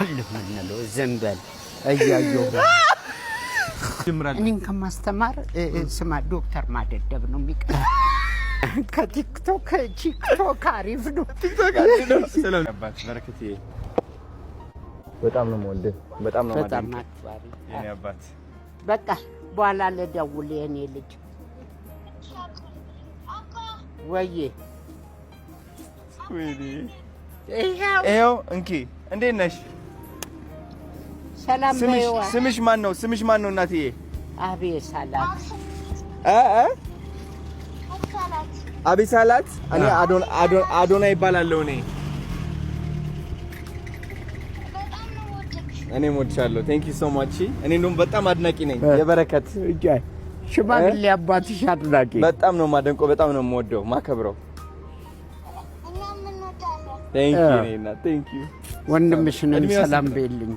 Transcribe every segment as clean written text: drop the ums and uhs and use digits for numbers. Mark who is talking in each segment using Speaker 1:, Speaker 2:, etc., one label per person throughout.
Speaker 1: ክል የምንለው ዝም በል እያየሁ እኔን ከማስተማር ስማ ዶክተር ማደደብ ነው የሚቀር። ከቲክቶክ ቲክቶክ አሪፍ ነው።
Speaker 2: ሰላም አባት በረከት፣ በጣም ነው የምወድህ፣ በጣም ነው
Speaker 1: በጣም
Speaker 2: የማደንቅህ
Speaker 1: አክባሪ።
Speaker 2: የኔ አባት።
Speaker 1: በቃ በኋላ ልደውል የኔ ልጅ። ወዬ።
Speaker 2: ወይኔ!
Speaker 1: ይኸው።
Speaker 2: ይኸው እንኪ። እንዴት ነሽ?
Speaker 1: ሰላም
Speaker 2: ስምሽ
Speaker 1: በይዋ።
Speaker 2: ስምሽ ማን ነው? ስምሽ ማን ነው እናትዬ?
Speaker 1: አቤት ሰላት።
Speaker 2: እ እ አቤሳላት። እኔ አዶና ይባላለሁ። እኔም እወድሻለሁ። Thank you so much። እኔ እንደውም በጣም አድናቂ ነኝ የበረከት።
Speaker 1: ሽማግሌ አባትሽ አድናቂ።
Speaker 2: በጣም ነው የማደንቀው፣ በጣም ነው የምወደው ማከብረው። Thank you የኔ እናት፣ thank you።
Speaker 1: ወንድምሽንም
Speaker 2: እድሜዋ
Speaker 1: ሰላም
Speaker 2: ስንት ነው?
Speaker 1: በይልኝ።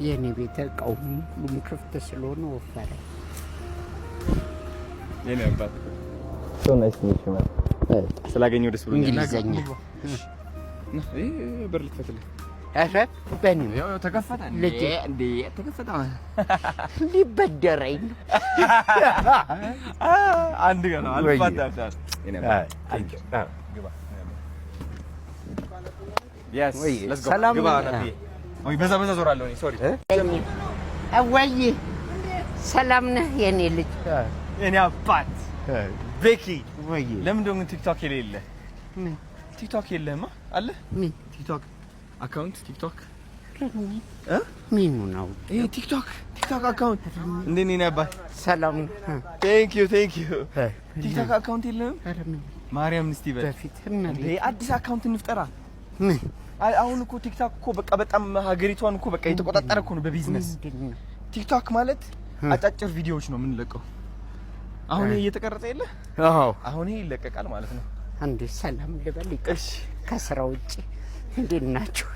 Speaker 1: የኔ ቤት እቃው ሁሉም ክፍት ስለሆነ ወፈረ።
Speaker 2: የኔ አባት፣ so nice to meet you, man። ስላገኘሁ ደስ ብሎኛል።
Speaker 1: እንግሊዘኛ።
Speaker 2: ና፣ ይሄ በር ልክፈትልህ።
Speaker 1: ኧረ በኔ
Speaker 2: ያው ተከፈተ።
Speaker 1: ልጄ።
Speaker 2: እንዴ ተከፈተ።
Speaker 1: ሊበደረኝ ነው።
Speaker 2: አንድ ጋር ነው አልፋታም። የኔ አባት፣ thank you። ግባ። Yes,
Speaker 1: ወይ፣
Speaker 2: let's go።
Speaker 1: ሰላም
Speaker 2: ግባ
Speaker 1: ነው።
Speaker 2: ናትዬ። ወይ በዛ በዛ ዞራለሁ እኔ፣ sorry።
Speaker 1: ወይ ሰላም ነህ የኔ ልጅ?
Speaker 2: የኔ አባት ቤኪ።
Speaker 1: ወይ።
Speaker 2: ለምንድን ነው ግን ቲክቶክ የሌለ?
Speaker 1: ምን?
Speaker 2: ቲክቶክ የለህማ አለ?
Speaker 1: ምን?
Speaker 2: ቲክቶክ account፣ ቲክቶክ እ
Speaker 1: ምኑ ነው?
Speaker 2: ይሄ ቲክቶክ account። እንዴት ነህ የኔ አባት?
Speaker 1: ሰላም ነው።
Speaker 2: Thank you, thank you። ቲክቶክ account የለህም?
Speaker 1: ኧረ ምን?
Speaker 2: ማርያም እስቲ በል።
Speaker 1: በፊት
Speaker 2: እንዴ አዲስ account እንፍጠራ።
Speaker 1: ምን?
Speaker 2: አይ አሁን እኮ ቲክቶክ እኮ በቃ በጣም ሀገሪቷን እኮ በቃ የተቆጣጠረ እኮ ነው በቢዝነስ።
Speaker 1: ምንድን ነው?
Speaker 2: ቲክቶክ ማለት አጫጭር ቪዲዮዎች ነው የምንለቀው። አሁን ይሄ እየተቀረጸ የለ?
Speaker 1: አዎ።
Speaker 2: አሁን ይሄ ይለቀቃል ማለት ነው።
Speaker 1: አንዴ ሰላም ልበል። ይቅር።
Speaker 2: እሺ።
Speaker 1: ከስራ ውጭ እንዴት ናችሁ?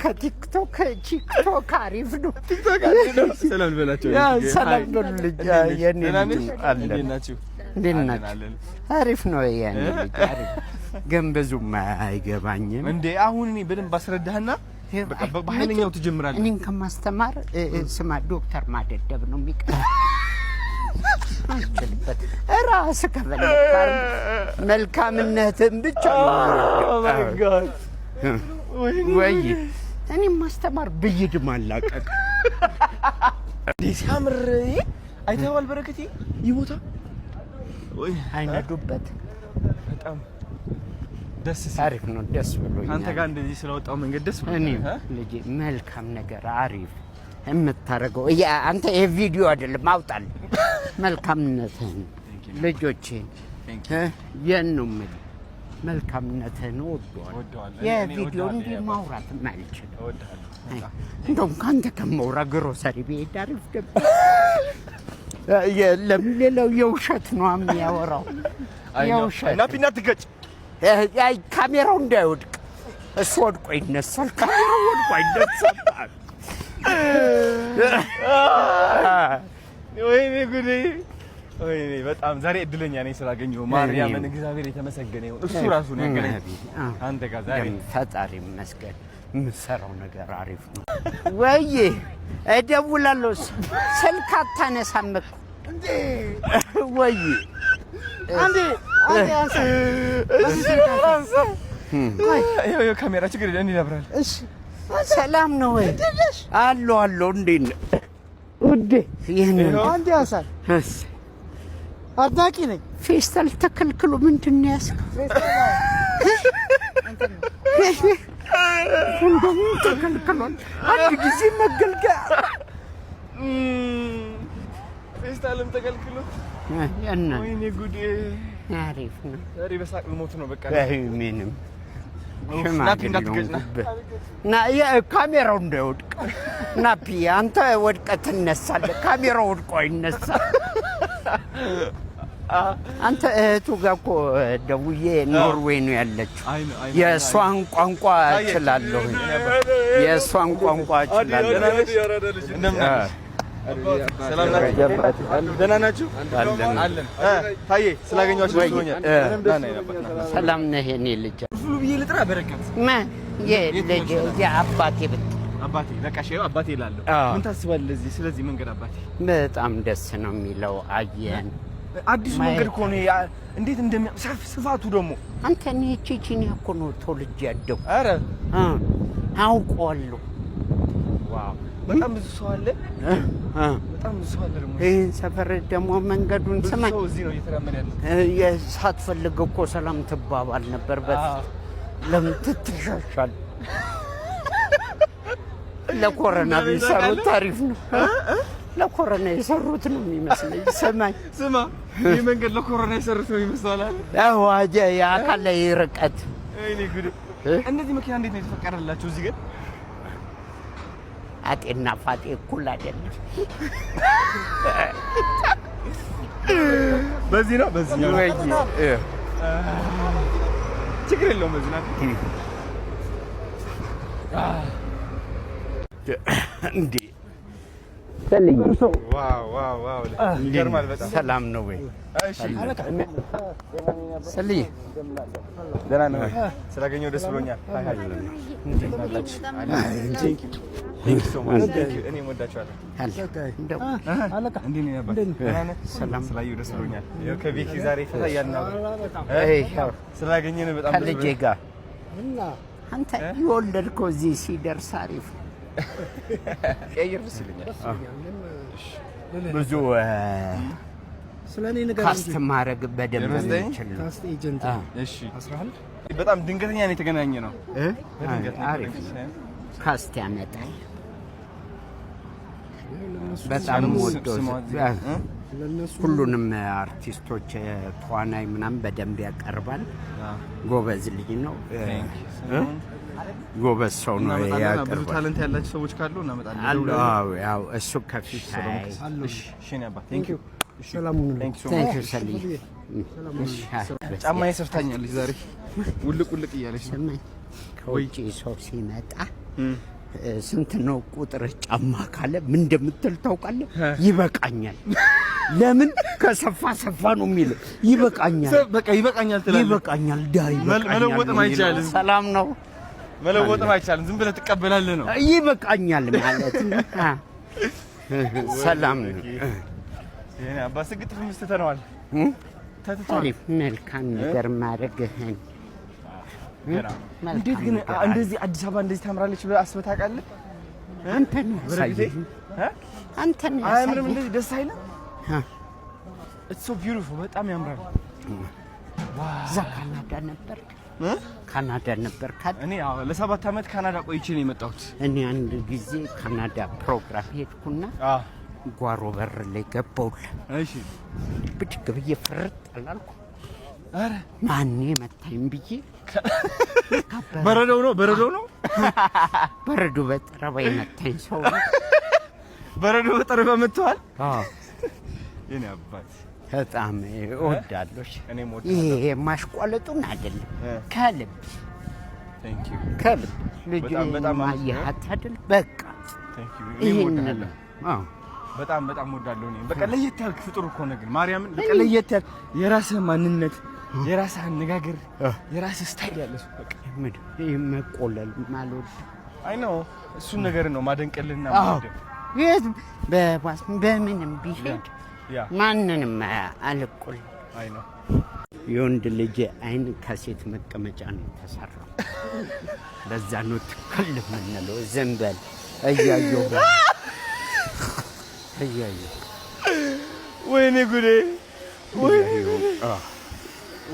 Speaker 1: ከቲክቶክ ቲክቶክ አሪፍ ነው።
Speaker 2: ቲክቶክ አሪፍ ነው። ሰላም ልበላቸው።
Speaker 1: ሰላም በሉልኝ። የኔ
Speaker 2: ደህና
Speaker 1: ልጅ
Speaker 2: ነሽ?
Speaker 1: አለን።
Speaker 2: እንዴት ናችሁ?
Speaker 1: እንዴት
Speaker 2: አለን፣
Speaker 1: ናችሁ?
Speaker 2: አለን።
Speaker 1: አሪፍ ነው የኔ ልጅ፣ አሪፍ ግን ብዙም አይገባኝም።
Speaker 2: እንዴ አሁን እኔ በደንብ አስረዳህና በቃ በኃይለኛው ትጀምራለህ።
Speaker 1: እኔን ከማስተማር ስማ ዶክተር ማደደብ ነው የሚቀር። አልችልበት። ራስህ ከፈለክ አድርግ። መልካምነትህን ብቻ ነው
Speaker 2: Oh my God.
Speaker 1: ወይ እኔም ማስተማር ብይድ ማላቀቅ።
Speaker 2: እንዴ ሲያምር! ይሄ አይተኸዋል? በረከቴ ይህ ቦታ ወይ
Speaker 1: አይነዱበት።
Speaker 2: በጣም ደስ ሲል።
Speaker 1: አሪፍ ነው፣ ደስ ብሎኛል።
Speaker 2: አንተ ጋር እንደዚህ ስለወጣው መንገድ ደስ
Speaker 1: እኔ
Speaker 2: ብሎኛል። እ?
Speaker 1: ልጄ መልካም ነገር አሪፍ የምታደርገው አንተ የቪዲዮ አይደለም አውጣል። መልካምነትህን ልጆቼን
Speaker 2: Thank
Speaker 1: እ የን ነው የምልህ፣ መልካምነትህን እወደዋለሁ።
Speaker 2: እወደዋለሁ። እኔ
Speaker 1: የቪዲዮ
Speaker 2: እወድሃለሁ
Speaker 1: እንዲህ
Speaker 2: የኔ አባት።
Speaker 1: ማውራትም አልችልም።
Speaker 2: እወድሃለሁ በጣም።
Speaker 1: እንደውም ከአንተ ከማውራ ግሮሰሪ ብሄድ አሪፍ ነበር። የለም ሌላው የውሸት ነው የሚያወራው።
Speaker 2: አይ ነው።
Speaker 1: የውሸት።
Speaker 2: ናፒ እንዳትገጭ።
Speaker 1: አይ ካሜራው እንዳይወድቅ። እሱ ወድቆ ይነሳል። ካሜራው ወድቆ አይነሳም።
Speaker 2: ወይኔ ጉዴ! ወይኔ በጣም ዛሬ እድለኛ ነኝ ስላገኘሁ። ማርያምን እግዚአብሔር የተመሰገነ ይሁን። እሱ ራሱ ነው ያገናኘኝ አንተ ጋር ዛሬ።
Speaker 1: ፈጣሪ ይመስገን። የምትሰራው ነገር አሪፍ ነው። ወይዬ እደውላለሁ። ስልክ አታነሳም እኮ ወይ።
Speaker 3: አንዴ አንዴ አንሳ።
Speaker 2: ይኸው ይኸው ካሜራ፣ ችግር የለም እንዲህ ያብራል።
Speaker 3: እሺ።
Speaker 1: ሰላም ነው ወይ? አሎ አሎ፣ እንዴት ነህ ውዴ? ይህንን
Speaker 3: አንዴ አንሳ። አድናቂ ነኝ።
Speaker 1: ፌስታል ተከልክሎ ምንድን ነው ያዝከው? እንደውም ተከልክሏል። አንድ ጊዜ መገልገያ
Speaker 2: ፌስታልም ተከልክሎ።
Speaker 1: እና
Speaker 2: ወይኔ ጉዴ!
Speaker 1: አሪፍ ነው።
Speaker 2: ዛሬ በሳቅ ልሞት ነው በቃ።
Speaker 1: ምንም
Speaker 2: ናፒ እንዳትገጭ ና።
Speaker 1: ና ካሜራው እንዳይወድቅ ናፒ፣ አንተ ወድቀህ ትነሳለህ። ካሜራው ወድቆ አይነሳም። አንተ እህቱ ጋር እኮ ደውዬ ኖርዌይ ነው ያለችው።
Speaker 2: አይ ነው፣ አይ ነው።
Speaker 1: የእሷን ቋንቋ እችላለሁ። የእሷን ቋንቋ እችላለሁ።
Speaker 2: እንደምን አለሽ? ሰላም ናችሁ? ደህና ናችሁ? አለን። ታዬ ስላገኘኋችሁ ደስ ብሎኛል። ና ና፣ ና፣ ና።
Speaker 1: ሰላም ነህ የኔ ልጅ?
Speaker 2: ብዬ ልጥራ። ልጥራ በረከት
Speaker 1: ማን የልጅ የአባቴ ብትል
Speaker 2: አባቴ በቃ እሺ፣ አባቴ እላለሁ። ምን ታስባለህ ለዚህ ስለዚህ መንገድ አባቴ?
Speaker 1: በጣም ደስ ነው የሚለው። አየን
Speaker 2: አዲሱ መንገድ እኮ ነው። እንዴት እንደሚያ ስፋቱ ደግሞ።
Speaker 1: አንተ እኔ ቼቼንያ እኮ ነው ተወልጄ ያደግኩት።
Speaker 2: ኧረ
Speaker 1: አውቀዋለሁ።
Speaker 2: Wow፣ በጣም ብዙ ሰው አለ። በጣም ብዙ ሰው አለ ደግሞ።
Speaker 1: ይህን ሰፈር ደግሞ መንገዱን
Speaker 2: ብዙ
Speaker 1: ስማኝ፣
Speaker 2: ሰው እዚህ ነው እየተራመደ ያለው።
Speaker 1: ሳትፈልግ እኮ ሰላም ትባባል ነበር በፊት። ለምን ትተሻሻል? ለኮረና ቢሰሩት አሪፍ ነው። ለኮረና የሰሩት ነው የሚመስለኝ። ስማኝ፣
Speaker 2: ስማ፣ ይህ መንገድ ለኮሮና የሰሩት ነው ይመስላል አለ።
Speaker 1: አዎ፣ የአካል ላይ ርቀት።
Speaker 2: ወይኔ ጉድ! እንደዚህ መኪና እንዴት ነው የተፈቀደላቸው እዚህ ግን?
Speaker 1: አጤና ፋጤ እኩል አይደለም።
Speaker 2: በዚህ ነው፣ በዚህ ነው። ችግር የለውም። በዚህ ናት።
Speaker 1: እንዴ!
Speaker 2: Wow wow! ይገርማል በጣም።
Speaker 1: ሰላም ነው ወይ?
Speaker 2: እሺ።
Speaker 1: ሰልዬ።
Speaker 2: ደህና ነው። ስላገኘሁ ደስ ብሎኛል። Hi hi፣ እንዴት አላችሁ? Thank you so much። እኔም ወዳችኋለሁ።
Speaker 1: እንደው
Speaker 2: እንዴት ነህ አባት? ደህና ነህ?
Speaker 1: ሰላም።
Speaker 2: ስላየሁ ደስ ብሎኛል። ይኸው ከቤኪ ዛሬ ፈታ እያልን አብረን
Speaker 1: ይኸው
Speaker 2: ስላገኘን በጣም ደስ
Speaker 1: ከልጄ
Speaker 2: ብሎኛል።
Speaker 1: ጋር አንተ የወለድከው እዚህ ሲደርስ አሪፍ ነው።
Speaker 2: ቀይር ደስ ይለኛል።
Speaker 1: ብዙ
Speaker 3: ስለ እኔ ንገረኝ።
Speaker 1: Cast ማድረግ በደንብ
Speaker 2: 09?
Speaker 1: የሚችል ነው።
Speaker 3: Cast agent።
Speaker 2: እሺ፣ በጣም ድንገተኛ ነው የተገናኘ ነው። በድንገት ነው
Speaker 1: አሪፍ
Speaker 2: የተገናኘ።
Speaker 1: Cast ያመጣል። በጣም ወዶ
Speaker 2: ስሟ እዚህ እ?
Speaker 3: ለእነሱ
Speaker 1: ሁሉንም አርቲስቶች ተዋናይ ምናምን በደንብ ያቀርባል። ጎበዝ ልጅ ነው።
Speaker 2: Thank you.
Speaker 1: ጎበዝ ሰው ነው።
Speaker 2: እናመጣለን። ብዙ
Speaker 1: ያቀርባል።
Speaker 2: Talent ያላቸው ሰዎች ካሉ እናመጣለን።
Speaker 1: አሉ። አዎ፣ ያው እሱ ከፊት አይ
Speaker 2: እሺ እሺ፣ የኔ አባት፣ thank you።
Speaker 3: ሰላም ሁኑልኝ።
Speaker 2: Thank you so
Speaker 1: Thank
Speaker 2: much።
Speaker 1: You ሰልዬ።
Speaker 2: ጫማዬ ሰፍታኛለች ዛሬ፣ ውልቅ ውልቅ እያለች ነው።
Speaker 1: ስማኝ፣ ከውጭ ሰው ሲመጣ ስንት ነው ቁጥር ጫማ ካለ ምን እንደምትል ታውቃለህ? ይበቃኛል። ለምን ከሰፋ ሰፋ ነው የሚል። ይበቃኛል፣
Speaker 2: በቃ ይበቃኛል ትላለህ።
Speaker 1: ይበቃኛል፣ ዳ ይበቃኛል
Speaker 2: መለወጥም
Speaker 1: ነው የሚለው።
Speaker 2: አይቻልም።
Speaker 1: ሰላም ነው።
Speaker 2: መለወጥም አይቻልም። ዝም ብለህ ትቀበላለህ ነው።
Speaker 1: ይበቃኛል ማለት ነው። ሰላም ነው።
Speaker 2: የኔ አባት ስግጥ ፍምስ ትተነዋል። ተትቷል።
Speaker 1: አሪፍ መልካም ነገር ማድረግህን
Speaker 2: ገና
Speaker 1: መልካም
Speaker 2: እንዴት ግን
Speaker 1: ነገር አለ።
Speaker 2: እንደዚህ አዲስ አበባ እንደዚህ ታምራለች ብለህ አስበህ ታውቃለህ?
Speaker 1: አንተ ነው ያሳየኝ።
Speaker 2: እ?
Speaker 1: አንተ ነው
Speaker 2: አያምርም?
Speaker 1: ያሳየኝ።
Speaker 2: እንደዚህ ደስ አይልም?
Speaker 1: አ።
Speaker 2: It's so beautiful፣ በጣም ያምራል።
Speaker 1: እዛ ካናዳ ነበርክ?
Speaker 2: እ?
Speaker 1: ካናዳ ነበርክ አይደል?
Speaker 2: እኔ አዎ፣ ለ7 ዓመት ካናዳ ቆይቼ ነው የመጣሁት።
Speaker 1: እኔ አንድ ጊዜ ካናዳ ፕሮግራም ሄድኩና ጓሮ በር ላይ ገባሁልህ።
Speaker 2: እሺ
Speaker 1: ብድግ ብዬ ፍርጥ አላልኩ።
Speaker 2: ኧረ
Speaker 1: ማን መታኝ ብዬ
Speaker 2: በረዶው ነው፣ በረዶው ነው።
Speaker 1: በረዶ በጠረባ የመታኝ ሰው ነው።
Speaker 2: በረዶ በጠረባ መጥተዋል።
Speaker 1: አዎ፣
Speaker 2: የኔ አባት
Speaker 1: በጣም እወዳለሁ።
Speaker 2: እኔም እወድሃለሁ።
Speaker 1: ይሄ ማሽቋለጡን አይደለም፣ ከልብ
Speaker 2: Thank you.
Speaker 1: ከልብ ልጅ
Speaker 2: በጣም በጣም
Speaker 1: ማየሃት አይደል? በቃ
Speaker 2: Thank you. እኔም
Speaker 1: ይሄንን
Speaker 2: እወድሃለሁ።
Speaker 1: አዎ።
Speaker 2: በጣም በጣም እወዳለሁ። እኔም በቃ ለየት ያልክ ፍጡር እኮ ነህ ግን ማርያምን፣ በቃ ለየት ያልክ የራስህ ማንነት፣ የራስህ አነጋገር፣ የራስህ style ያለ ሰው በቃ።
Speaker 1: ምን ይሄ መቆለል ማልወድ።
Speaker 2: I know፣ እሱን ነገር ነው ማደንቅልህና
Speaker 1: አዎ።
Speaker 2: የምወደው።
Speaker 1: የት በባስ በምንም ቢሄድ ማንንም አልቆል።
Speaker 2: I know.
Speaker 1: የወንድ ልጅ አይን ከሴት መቀመጫ ነው የተሰራው። ለዛ ነው ትክል የምንለው። ዝም በል፣ እያየሁ እያየሁ።
Speaker 2: ወይኔ ጉዴ! ወይኔ ጉዴ!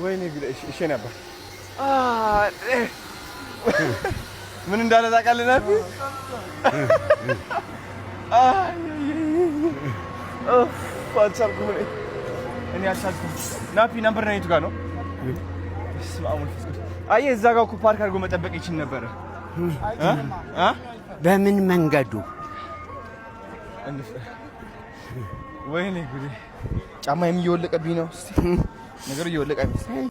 Speaker 2: ወይኔ ጉዴ! እሺ እሺ ነበር ምን እንዳለ ታውቃለህ ናቲ? አይ አልቻልኩም፣ እኔ እኔ አልቻልኩም። ናፒ number 9 የቱ ጋር ነው? በስመ አብ ወመንፈስ ቅዱስ። አየህ፣ እዛ ጋር እኮ ፓርክ አድርጎ መጠበቅ ይችል ነበረ። እ እ
Speaker 1: በምን መንገዱ?
Speaker 2: ወይኔ ጉዴ! ጫማዬም እየወለቀብኝ ነው። እስኪ ነገሩ እየወለቀ አይመስልም።